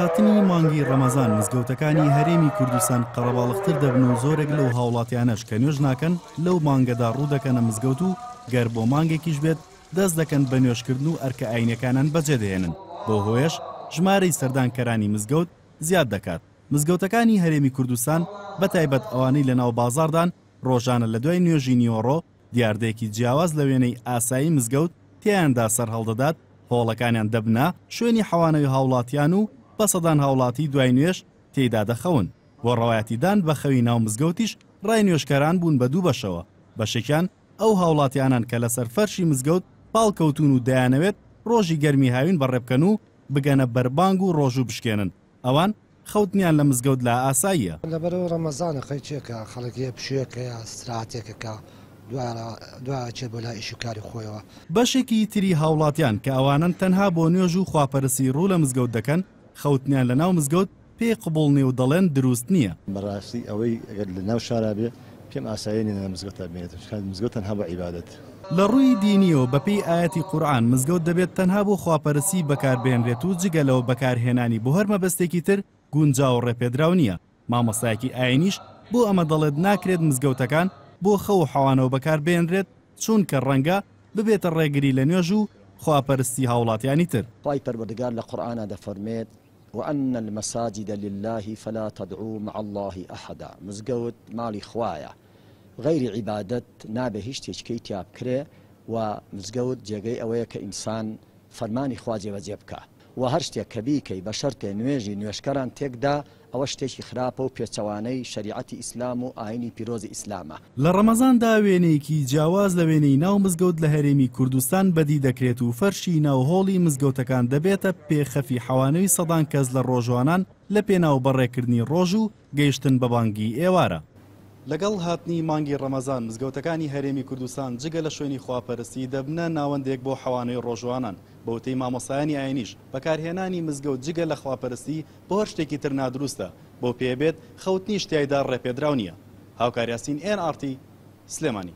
هاتنی مانگی ڕەمەزان مزگەوتەکانی هەرێمی کوردستان قەرەباڵغتر دەبن و زۆرێک لەو هاوڵاتیانەش کە نوێژ ناکەن لەو مانگەدا ڕوو دەکەنە مزگەوت و گەر بۆ مانگێکیش بێت دەست دەکەن بە نوێژکردن و ئەرکە ئاینیەکانیان بەجێدەهێنن، بەو هۆیەش ژمارەی سەردانکەرانی مزگەوت زیاد دەکات. مزگەوتەکانی هەرێمی کوردستان بەتایبەت ئەوانەی لەناو بازاڕدان ڕۆژانە لەدوای نوێژی نیوەڕۆ دیاردەیەکی جیاواز لە وێنەی ئاسایی مزگەوت تێیاندا سەرهەڵدەدات، هۆڵەکانیان دەبنە شوێنی حەوانەوەی هاوڵاتیان و بە سەدان هاوڵاتی دوای نوێژ تێیدا دەخەون. بۆ ڕەوایەتیدان بە خەوی ناو مزگەوتیش ڕای نوێژکەران بوون بە دوو بەشەوە، بەشێکیان ئەو هاوڵاتیانەن کە لەسەر فەرشی مزگەوت پاڵکەوتوون و دەیانەوێت ڕۆژی گەرمی هاوین بەڕێبکەن و بگەنە بەربانگ و ڕۆژوو بشکێنن، ئەوان خەوتنیان لە مزگەوت لا ئاساییە. لەبەرئەوەی ڕەمەزانە قەیچێکە خەڵک یە پشوویەک هەیە ئیستراحەتێک ئەکا دوای ئەچێت بۆ لای ئیش و کاری خۆیەوە. بەشێکی تری هاوڵاتیان کە ئەوانەن تەنها بۆ نوێژ و خواپەرستی ڕوو لە مزگەوت دەکەن، خەوتنیان لە ناو مزگەوت پێ قبوڵ نیە و دەڵێن دروست نیە. بەڕاستی ئەوەی ئەگەر لە ناو شارا بێ پێم ئاسایی نیە لە مزگەوتا بمێنێتەوە چونکە مزگەوت تەنها بۆ عیبادەت. لە ڕووی دینیەوە بەپێی ئایەتی قورئان مزگەوت دەبێت تەنها بۆ خواپەرستی بەکاربهێنرێت و جگە لەوە بەکارهێنانی بۆ هەر مەبەستێکی تر گونجاو و ڕێپێدراو نیە، مامۆستایەکی ئاینیش بۆ ئەمە دەڵێت ناکرێت مزگەوتەکان بۆ خەو و حەوانەوە بەکاربهێنرێت چونکە ڕەنگە ببێتە ڕێگری لە نوێژ و خواپەرستی هاوڵاتیانی تر. خوای پەروەردگار لە قورئانا دەفەرموێت، وان المساجد للە فلا تدعو مع اللە احدا، مزگەوت ماڵی خوایە غەیری عیبادەت نابێ هیچ شتێکیکەی تیا بکرێ و مزگەوت جێگەی ئەوەیە کە ئینسان فەرمانی خوا جێبەجێ بکا و هەر شتێک کە بیکەی بە شەرتێ نوێژی نوێژکەران تێکدا ئەوە شتێکی خراپە و پێچەوانەی شەریعەتی ئیسلام و ئاینی پیرۆزی ئیسلامە. لە ڕەمەزاندا وێنەیەکی جیاواز لە وێنەی ناو مزگەوت لە هەرێمی کوردستان بەدی دەکرێت و فەرشی ناو هۆڵی مزگەوتەکان دەبێتە پێخەفی حەوانەوی سەدان کەس لە ڕۆژوانان لە پێناو بەڕێکردنی ڕۆژ و گەیشتن بە بانگی ئێوارە. لەگەڵ هاتنی مانگی ڕەمەزان مزگەوتەکانی هەرێمی کوردستان جگە لە شوێنی خواپەرستی دەبنە ناوەندێک بۆ حەوانەوەی ڕۆژوانان، بە وتەی مامۆستایانی ئاینیش بەکارهێنانی مزگەوت جگە لە خواپەرستی بۆ هەر شتێکی تر نادروستە، بەو پێیە بێت خەوتنیش تیایدا ڕێپێدراو نییە. هاوکار یاسین ئێن ئاڕ تی، سلێمانی.